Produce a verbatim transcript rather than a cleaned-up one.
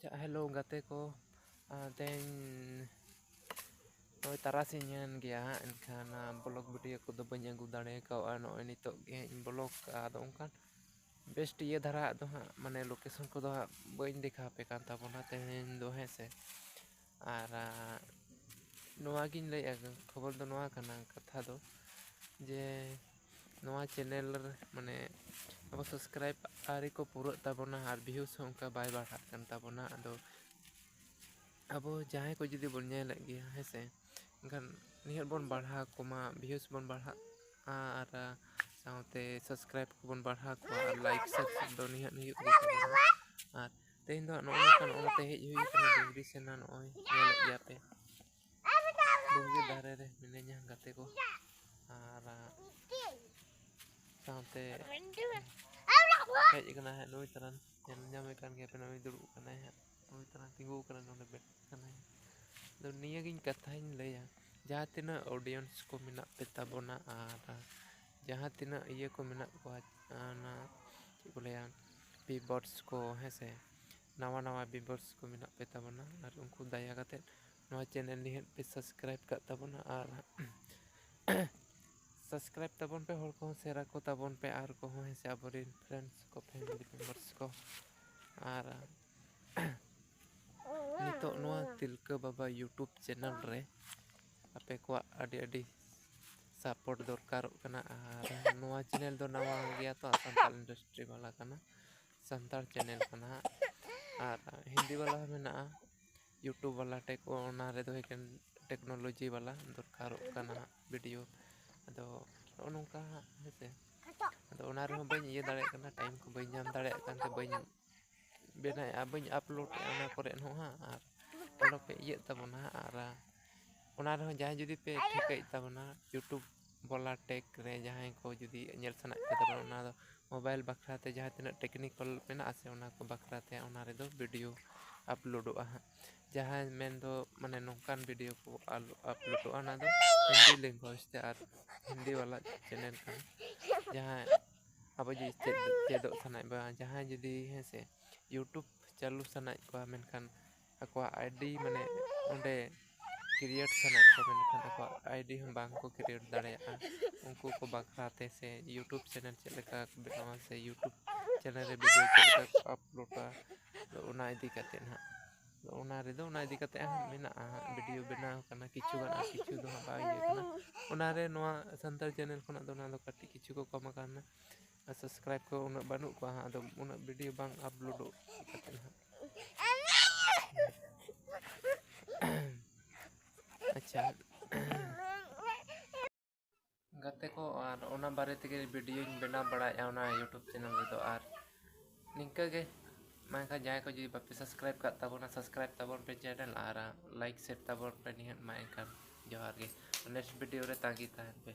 ᱟᱪᱪᱷᱟ, hello ᱜᱟᱛᱮ ᱠᱚ, ᱟᱨ ᱛᱮᱦᱮᱧ ᱱᱚᱜᱼᱚᱭ ᱛᱟᱨᱟᱥᱤᱧ ᱮᱱ ᱜᱮᱭᱟ ᱦᱟᱸᱜ, ᱮᱱᱠᱷᱟᱱ, ᱟᱨ, vlog video ᱠᱚᱫᱚ ᱵᱟᱹᱧ ᱟᱹᱜᱩ ᱫᱟᱲᱮ ᱠᱟᱣᱜᱼᱟ᱾ ᱱᱚᱜᱼᱚᱭ ᱱᱤᱛᱚᱜ ᱜᱮ ᱦᱟᱸᱜ ᱤᱧ vlog ᱠᱟᱜᱼᱟ, ᱟᱫᱚ ᱚᱱᱠᱟᱱ best ᱤᱭᱟᱹ ᱫᱷᱟᱨᱟ ᱟᱜ ᱫᱚ ᱦᱟᱸᱜ, ᱢᱟᱱᱮ location ᱠᱚᱫᱚ ᱦᱟᱸᱜ ᱵᱟᱹᱧ ᱫᱮᱠᱷᱟᱣ ᱟᱯᱮ ᱠᱟᱱ ᱛᱟᱵᱚᱱᱟ ᱛᱮᱦᱮᱧ ᱫᱚ, ᱦᱮᱸ ᱥᱮ᱾ ᱟᱨ, ᱟᱨ, ᱱᱚᱣᱟ ᱜᱤᱧ ᱞᱟᱹᱭᱮᱫᱼᱟ, ᱠᱷᱚᱵᱚᱨ ᱫᱚ ᱱᱚᱣᱟ ᱠᱟᱱᱟ, ᱠᱟᱛᱷᱟ ᱫᱚ ᱡᱮ ᱱᱚᱣᱟ channel ᱨᱮ, ᱢᱟᱱᱮ, ᱟᱵᱚ subscribe ᱟᱹᱣᱨᱤ ᱠᱚ ᱯᱩᱨᱟᱹᱜ ᱛᱟᱵᱚᱱᱟ ᱟᱨ views ᱦᱚᱸ ᱚᱱᱠᱟ ᱵᱟᱭ ᱵᱟᱲᱦᱟᱜ ᱠᱟᱱ ᱛᱟᱵᱚᱱᱟ᱾ ᱟᱫᱚ ᱟᱵᱚ ᱡᱟᱦᱟᱸᱭ ᱠᱚ ᱡᱩᱫᱤ ᱵᱚᱱ ᱧᱮᱞᱮᱫ ᱜᱮᱭᱟ, ᱦᱮᱸ ᱥᱮ, ᱮᱱᱠᱷᱟᱱ ᱱᱤᱦᱟᱹᱛ ᱵᱚᱱ ᱵᱟᱲᱦᱟᱣ ᱠᱚᱢᱟ, views ᱵᱚᱱ ᱵᱟᱲᱦᱟᱜᱼᱟ ᱟᱨ ᱥᱟᱶᱛᱮ subscribe ᱠᱚᱵᱚᱱ ᱵᱟᱲᱦᱟᱣ ᱠᱚᱣᱟ ᱟᱨ like subscribe ᱫᱚ ᱱᱤᱦᱟᱹᱛ ᱦᱩᱭᱩᱜ ᱜᱮ ᱛᱟᱵᱚᱱᱟ᱾ ᱟᱨ ᱛᱮᱦᱮᱧ ᱫᱚ ᱦᱟᱸᱜ ᱱᱚᱜᱼᱚ ᱱᱚᱝᱠᱟ, ᱱᱚᱜᱼᱚ ᱱᱚᱛᱮ ᱦᱮᱡ ᱦᱩᱭ ᱠᱟᱱᱟ ᱰᱩᱝᱨᱤ ᱥᱮᱱᱟ, ᱱᱚᱜᱼᱚᱭ ᱧᱮᱞᱮᱫ ᱜᱮᱭᱟ ᱯᱮ ᱰᱩᱝᱨᱤ ᱫᱷᱟᱨᱮ ᱨᱮ ᱢᱤᱱᱟᱹᱧᱟ ᱜᱟᱛᱮ ᱠᱚ᱾ ᱟᱨ ᱥᱟᱶᱛᱮ ᱦᱮᱡ ᱠᱟᱱᱟ ᱦᱟᱸᱜ ᱱᱩᱭ ᱛᱟᱨᱟᱱ, ᱧᱮᱞ ᱧᱟᱢᱮ ᱠᱟᱱ ᱜᱮᱭᱟ ᱯᱮ, ᱱᱩᱭ ᱫᱩᱲᱩᱵ ᱠᱟᱱᱟᱭ ᱦᱟᱸᱜ, ᱱᱩᱭ ᱛᱟᱨᱟᱱ ᱛᱤᱸᱜᱩ ᱠᱟᱱᱟ ᱱᱚᱰᱮ, ᱵᱮᱴ ᱠᱟᱱᱟᱭ᱾ ᱟᱫᱚ ᱱᱤᱭᱟᱹᱜᱤᱧ ᱠᱟᱛᱷᱟᱧ ᱞᱟᱹᱭᱟ, ᱡᱟᱦᱟᱸ ᱛᱤᱱᱟᱹᱜ audience ᱠᱚ ᱢᱮᱱᱟᱜ ᱯᱮ ᱛᱟᱵᱚᱱᱟ ᱟᱨ ᱡᱟᱦᱟᱸ ᱛᱤᱱᱟᱹᱜ ᱤᱭᱟᱹ ᱠᱚ ᱢᱮᱱᱟᱜ ᱠᱚᱣᱟ, ᱚᱱᱟ ᱪᱮᱫ ᱠᱚ ᱞᱟᱹᱭᱟ, viewers ᱠᱚ, ᱦᱮᱸ ᱥᱮ, ᱱᱟᱣᱟ ᱱᱟᱣᱟ viewers ᱠᱚ ᱢᱮᱱᱟᱜ ᱯᱮ ᱛᱟᱵᱚᱱᱟ, ᱟᱨ ᱩᱱᱠᱩ ᱫᱟᱭᱟ ᱠᱟᱛᱮᱫ ᱱᱚᱣᱟ channel ᱱᱤᱦᱟᱹᱛ ᱯᱮ subscribe ᱠᱟᱜ ᱛᱟᱵᱚᱱᱟ᱾ ᱟᱨ subscribe ᱛᱟᱵᱚᱱ ᱯᱮ, ᱦᱚᱲ ᱠᱚᱦᱚᱸ share ᱟᱠᱚ ᱛᱟᱵᱚᱱ ᱯᱮ, ᱟᱨ ᱠᱚᱦᱚᱸ, ᱦᱮᱸ ᱥᱮ, ᱟᱵᱚᱨᱮᱱ friends ᱠᱚ, family members ᱠᱚ᱾ ᱟᱨ ᱱᱤᱛᱚᱜ ᱱᱚᱣᱟ ᱛᱤᱞᱠᱟᱹ ᱵᱟᱵᱟ YouTube channel ᱨᱮ ᱟᱯᱮ ᱠᱚᱣᱟᱜ ᱟᱹᱰᱤ ᱟᱹᱰᱤ support ᱫᱚᱨᱠᱟᱨᱚᱜ ᱠᱟᱱᱟ᱾ ᱟᱨ ᱱᱚᱣᱟ channel ᱫᱚ ᱱᱟᱣᱟ ᱜᱮᱭᱟ ᱛᱚ, ᱥᱟᱱᱛᱟᱲ industry ᱵᱟᱞᱟ ᱠᱟᱱᱟ, ᱥᱟᱱᱛᱟᱲ channel ᱠᱟᱱᱟ ᱦᱟᱸᱜ᱾ ᱟᱨ ᱦᱤᱱᱫᱤ ᱵᱟᱞᱟ ᱦᱚᱸ ᱢᱮᱱᱟᱜᱼᱟ, YouTube ᱵᱟᱞᱟ ᱴᱮᱠ, ᱚᱱᱟ ᱨᱮᱫᱚ ᱮᱠᱮᱱ technology ᱵᱟᱞᱟ ᱫᱚᱨᱠᱟᱨᱚᱜ ᱠᱟᱱᱟ ᱦᱟᱸᱜ video᱾ ᱟᱫᱚ ᱱᱚᱜᱼᱚ ᱱᱚᱝᱠᱟ ᱦᱟᱸᱜ, ᱦᱮᱸ ᱥᱮ᱾ ᱟᱫᱚ ᱚᱱᱟ ᱨᱮᱦᱚᱸ ᱵᱟᱹᱧ ᱤᱭᱟᱹ ᱫᱟᱲᱮᱭᱟᱜ ᱠᱟᱱᱟ, time ᱠᱚ ᱵᱟᱹᱧ ᱧᱟᱢ ᱫᱟᱲᱮᱭᱟᱜ ᱠᱟᱱᱛᱮ ᱵᱟᱹᱧ ᱵᱮᱱᱟᱣᱮᱫᱼᱟ, ᱵᱟᱹᱧ uploadᱮᱫᱼᱟ ᱚᱱᱟ ᱠᱚᱨᱮ ᱦᱚᱸ ᱦᱟᱸᱜ᱾ ᱟᱨ ᱟᱞᱚ ᱯᱮ ᱤᱭᱟᱹᱜ ᱛᱟᱵᱚᱱᱟ ᱦᱟᱸᱜ᱾ ᱟᱨ ᱚᱱᱟ ᱨᱮᱦᱚᱸ ᱡᱟᱦᱟᱸᱭ ᱡᱩᱫᱤ ᱯᱮ ᱴᱷᱤᱠᱟᱹᱭᱮᱫ ᱛᱟᱵᱚᱱᱟ, YouTube ᱵᱟᱞᱟ ᱴᱮᱠ ᱨᱮ ᱡᱟᱦᱟᱸᱭ ᱠᱚ ᱡᱩᱫᱤ ᱧᱮᱞ ᱥᱟᱱᱟᱭᱮᱫ ᱯᱮ ᱛᱟᱵᱚᱱᱟ, ᱚᱱᱟ ᱫᱚ mobile ᱵᱟᱠᱷᱨᱟ ᱛᱮ ᱡᱟᱦᱟᱸ ᱛᱤᱱᱟᱹᱜ technical ᱢᱮᱱᱟᱜᱼᱟ ᱥᱮ, ᱚᱱᱟ ᱠᱚ ᱵᱟᱠᱷᱨᱟ ᱛᱮ ᱚᱱᱟ ᱨᱮᱫᱚ video uploadᱚᱜᱼᱟ ᱦᱟᱸᱜ᱾ ᱡᱟᱦᱟᱸᱭ ᱢᱮᱱᱫᱚ, ᱢᱟᱱᱮ, ᱱᱚᱝᱠᱟᱱ video ᱠᱚ ᱟᱞᱚ uploadᱚᱜᱼᱟ, ᱚᱱᱟ ᱫᱚ ᱦᱤᱱᱫᱤ language ᱛᱮ ᱟᱨ ᱦᱤᱱᱫᱤ ᱵᱟᱞᱟ channel ᱠᱟᱱᱟ᱾ ᱡᱟᱦᱟᱸᱭ ᱟᱵᱚ ᱡᱩᱫᱤ ᱪᱮᱫ, ᱪᱮᱫᱚᱜ ᱥᱟᱱᱟᱭᱮᱫ ᱵᱚᱱᱟ, ᱡᱟᱦᱟᱸᱭ ᱡᱩᱫᱤ, ᱦᱮᱸ ᱥᱮ, YouTube ᱪᱟᱹᱞᱩ ᱥᱟᱱᱟᱭᱮᱫ ᱠᱚᱣᱟ, ᱢᱮᱱᱠᱷᱟᱱ ᱟᱠᱚᱣᱟᱜ ᱟᱭᱰᱤ ᱢᱟᱱᱮ ᱚᱸᱰᱮ ᱠᱨᱤᱭᱮᱴ ᱥᱟᱱᱟᱭᱮᱫ ᱠᱚᱣᱟ, ᱢᱮᱱᱠᱷᱟᱱ ᱟᱠᱚᱣᱟᱜ ᱟᱭᱰᱤ ᱦᱚᱸ ᱵᱟᱝ ᱠᱚ ᱠᱨᱤᱭᱮᱴ ᱫᱟᱲᱮᱭᱟᱜᱼᱟ᱾ ᱩᱱᱠᱩ ᱠᱚ ᱵᱟᱠᱷᱨᱟ ᱛᱮ ᱥᱮ ᱭᱩᱴᱩᱵᱽ ᱪᱮᱱᱮᱞ ᱪᱮᱫ ᱞᱮᱠᱟ ᱠᱚ ᱵᱮᱱᱟᱣᱟ ᱥᱮ ᱭᱩᱴᱩᱵᱽ ᱪᱮᱱᱮᱞ ᱨᱮ ᱵᱷᱤᱰᱤᱭᱳ ᱪᱮᱫ ᱞᱮᱠᱟ ᱠᱚ ᱟᱯᱞᱳᱰᱟ, ᱟᱫᱚ ᱚᱱᱟ ᱤᱫᱤ ᱠᱟᱛᱮᱫ ᱦᱟᱸᱜ, ᱟᱫᱚ ᱚᱱᱟ ᱨᱮᱫᱚ ᱚᱱᱟ ᱤᱫᱤ ᱠᱟᱛᱮᱫ ᱦᱟᱸᱜ ᱢᱮᱱᱟᱜᱼᱟ ᱦᱟᱸᱜ, ᱵᱷᱤᱰᱤᱭᱳ ᱵᱮᱱᱟᱣ ᱠᱟᱱᱟ ᱠᱤᱪᱷᱩ ᱜᱟᱱ, ᱟᱨ ᱠᱤᱪᱷᱩ ᱫᱚ ᱦᱟᱸᱜ ᱵᱟᱭ ᱤᱭᱟᱹ ᱠᱟᱱᱟ᱾ ᱚᱱᱟ ᱨᱮ ᱱᱚᱣᱟ ᱥᱟᱱᱛᱟᱲ ᱪᱮᱱᱮᱞ ᱠᱷᱚᱱᱟᱜ ᱫᱚ ᱚᱱᱟ ᱫᱚ ᱠᱟᱹᱴᱤᱡ ᱠᱤᱪᱷᱩ ᱠᱚ ᱠᱚᱢ ᱟᱠᱟᱱᱟ, ᱟᱨ ᱥᱟᱵᱥᱠᱨᱟᱭᱤᱵᱽ ᱠᱚ ᱩᱱᱟᱹᱜ ᱵᱟᱹᱱᱩᱜ ᱠᱚᱣᱟ ᱦᱟᱸᱜ, ᱟᱫᱚ ᱩᱱᱟᱹᱜ ᱵᱷᱤᱰᱤᱭᱳ ᱵᱟᱝ ᱟᱯᱞᱳᱰᱚᱜ ᱠᱟᱛᱮᱫ ᱦᱟᱸᱜ᱾ ᱟᱪᱪᱷᱟ ᱜᱟᱛᱮ ᱠᱚ, ᱟᱨ ᱚᱱᱟ ᱵᱟᱨᱮ ᱛᱮᱜᱮ ᱵᱷᱤᱰᱤᱭᱳᱧ ᱵᱮᱱᱟᱣ ᱵᱟᱲᱟᱭᱮᱫᱼᱟ ᱚᱱᱟ ᱭᱩᱴᱩᱵᱽ ᱪᱮᱱᱮᱞ ᱨᱮᱫᱚ᱾ ᱟᱨ ᱱᱤᱝᱠᱟᱹ ᱜᱮ, ᱢᱟ ᱮᱱᱠᱷᱟᱱ ᱡᱟᱦᱟᱸᱭ ᱠᱚ ᱡᱩᱫᱤ ᱵᱟᱯᱮ ᱥᱟᱵᱥᱠᱨᱟᱭᱤᱵᱽ ᱠᱟᱜ ᱛᱟᱵᱚᱱᱟ, ᱥᱟᱵᱥᱠᱨᱟᱭᱤᱵᱽ ᱛᱟᱵᱚᱱ ᱯᱮ ᱪᱮᱱᱮᱞ, ᱟᱨ ᱞᱟᱭᱤᱠ ᱥᱮᱭᱟᱨ ᱛᱟᱵᱚᱱ ᱯᱮ ᱱᱤᱦᱟᱹᱛ᱾ ᱢᱟ ᱮᱱᱠᱷᱟᱱ ᱡᱚᱦᱟᱨ ᱜᱮ, ᱱᱮᱠᱥᱴ ᱵᱷᱤᱰᱤᱭᱳ ᱨᱮ ᱛᱟᱺᱜᱤ ᱛᱟᱦᱮᱱ ᱯᱮ᱾